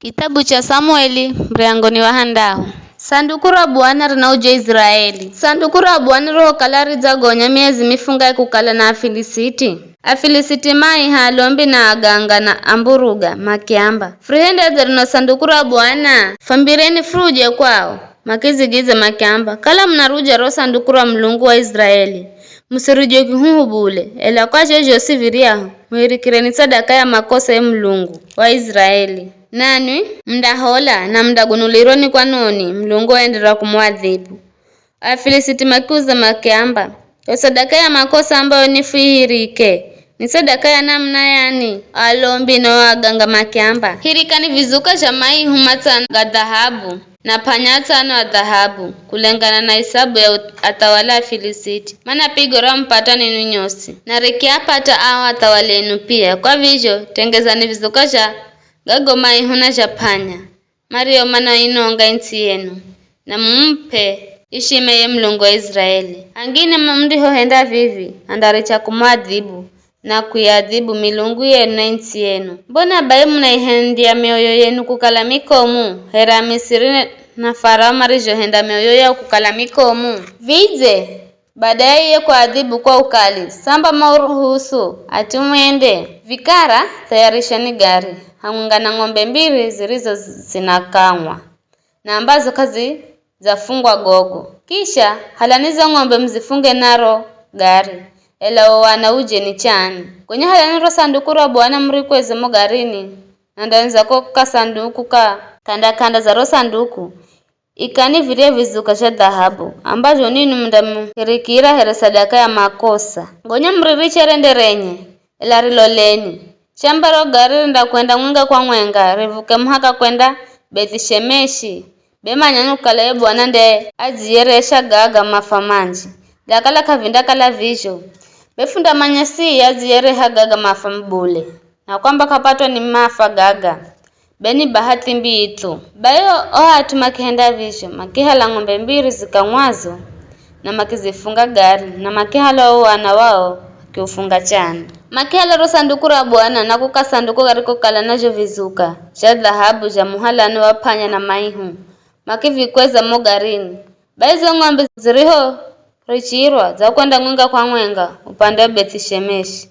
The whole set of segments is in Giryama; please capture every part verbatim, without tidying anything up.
Kitabu cha Samueli, muryango ni wa handahu. Sanduku ra Bwana rinauja Iziraeli. Sanduku ra Bwana rihokala ridzagonya miezi mifungahe kukala na Afilisiti, Afilisiti maiha alombi na aganga na amburuga, makiamba, "Furihendedze rino sanduku ra Bwana? Fwambireni furuje kwao." Makidzigidzya makiamba, "Kala munaruja ro sanduku ra Mulungu wa Iziraeli, musiruje kihuhu bule, ela kwa zho zhosi viryahu, muhirikireni sadaka ya makosa ye Mulungu wa Iziraeli. Nanwi mundahola na mundagunulirwa ni kwanoni Mulungu waenderera kumuadhibu." Afilisiti makiuza makiamba, "Yo sadaka ya makosa ambayo nifuihirike, ni sadaka ya namuna yani?" Alombi na o aganga makiamba, "Hirikani vizuka zha maihu matsano ga dhahabu, na p'anya atsano a dhahabu, kulengana na isabu ya ut-, athawali a Afilisiti, mana pigo ramupata ninwi nyosi, na rikiapata ao athawali enu pia. Kwa vizho, tengezani vizuka zha gago maihu na zha p'anya, mario manainonga its'i yenu, na mumup'e ishima ye Mulungu wa Iziraeli. Angine ma-, mundihohenda vivi, andaricha kumuadhibu, na kuiadhibu milungu yenu na its'i yenu. Mbona bai munaihendya mioyo yenu kukala mikomu, here Amisiri na Farao marizhohenda mioyo yao kukala mikomu? Vidze, bada ya iye kuadhibu kwa ukali, samba mauruhusu ati mwende? Vikara, thayarisheni gari, hamwenga na ng'ombe mbiri zirizo zinakang'wa, na ambazo k'azi-, zafungwa gogo. Kisha halani zo ng'ombe muzifunge naro gari, ela wo wana ujeni chani. Gonya halani ro sanduku ra Bwana murikweze mo garini, na ndani za ko kasanduku ka k'anda-k'anda za ro sanduku, ikani virya vizuka zha dhahabu, ambazho ninwi mundamuhirikira here sadaka ya makosa. Gonya muririche rende renye, ela riloleni. Chamba ro gari rindakwenda mwenga kwa mwenga, rivuke muhaka kwenda Beth'i-Shemeshi, be manyani kukala ye Bwana nde adziyeresha gaga mafa manji. Gakala k'avindakala vizho, be fundamanya si adziyereha gaga mafa bule, na kwamba k'apatwa ni mafa gaga, be ni bahati mbii thu. Bai o, o at'u makihenda vizho, makihala ng'ombe mbiri zikang'wazo, na makizifunga gari, na makihala o wana wao, makiufunga chani. Makihala ro sanduku ra Bwana na ko kasanduku karikokala nazho vizuka zha dhahabu zha muhalani wa p'anya na maihu, makivikweza mo garini. Bai zo ng'ombe zirihorichirwa za kwenda mwenga kwa mwenga upande wa Beth'i-Shemeshi,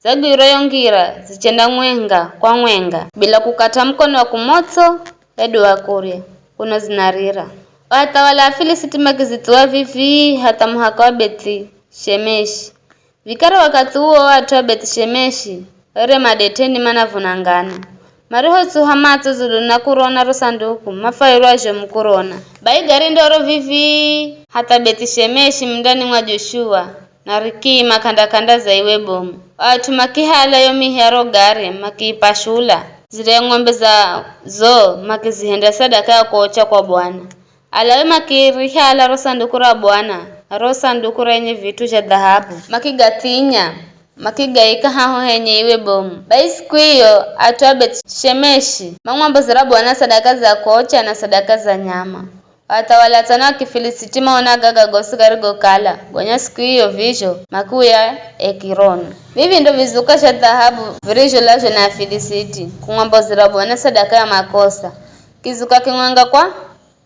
zagwirwa yo ngira zichenda mwenga kwa mwenga, bila kukata mukono wa kumotso hedu wa kurya, kuno zinarira. O athawali a Afilisiti makizithuwa vivii hatha muhaka wa Beth'i-Shemeshi. Vikara wakathi uwo o at'u a Beth'i-Shemeshi were madet'eni manavuna ngano. Marihotsuha matso dzulu na kurona ro sanduku, mafwairwa zhomu kurona. Bai gari ndoro vivii hatha Beth'i-Shemeshi mundani mwa Joshua, na rikiima k'anda-k'anda za iwe bomu. O at'u makihala yo mihi ya ro gari, makiipashula. Zire ng'ombe za zo makizihenda sadaka ya kuocha kwa Bwana. Alawi makirihala ro sanduku ra Bwana, na ro sanduku renye vit'u zha dhahabu, makigathinya, makigaika haho henye iwe bomu. Bai siku iyo at'u a Beth'i-Shemeshi mamwambozera Bwana sadaka za kuocha na sadaka za nyama. Athawali atsano a Kifilisiti maona gaga gosi garigokala, gonya siku iyo vizho makiuya Ekironi. Vivi ndo vizuka zha dhahabu virizholazhwa na Afilisiti kumwambozera Bwana sadaka ya makosa. Kizuka kimwenga kwa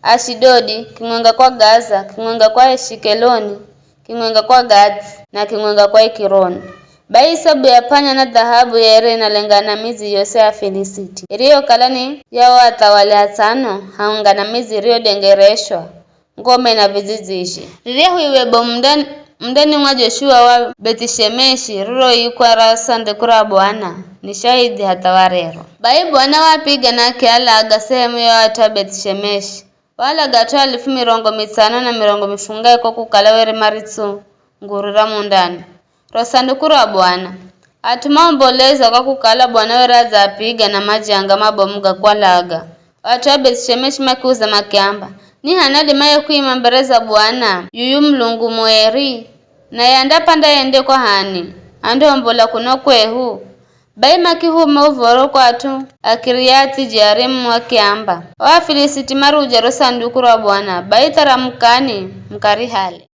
Ashidodi, kimwenga kwa Gaza, kimwenga kwa Eshikeloni, kimwenga kwa Gathi, na kimwenga kwa Ekironi. Bai isabu ya p'anya na dhahabu yere inalengana na midzi yose ya Afilisiti, iriyokala ni ya o athawali atsano, hamwenga na midzi iriyodengereshwa ngome na vidzidzizhe. Riryahu iwe bomu mundani, mundani mwa Joshua wa Beth'i-Shemeshi, riroikwa ra sanduku ra Bwana, ni shahidhi hatha wa rero. Bai Bwana wapiga na akialaga sehemu ya at'u a Beth'i-Shemeshi. Waalaga at'u alifu mirongo mitsano na mirongo mifungahe ko kukala were maritsungurira mundani ro sanduku ra Bwana. At'u maomboleza kwa kukala Bwana were adzaapiga na majanga mabomu ga kualaga. O at'u a Beth'i-Shemeshi makiuza makiamba, "Ni h'ani adimaye kuima mbere za Bwana, yuyu Mulungu mueri? Naye andapanda yende kwa h'ani? Andiombola kuno kwehu?" Bai makihuma uv̱oro kwa at'u a Kiriathi-Jearimu akiamba, "O Afilisiti maruja ro sanduku ra Bwana, bai tharamukani mukarihale."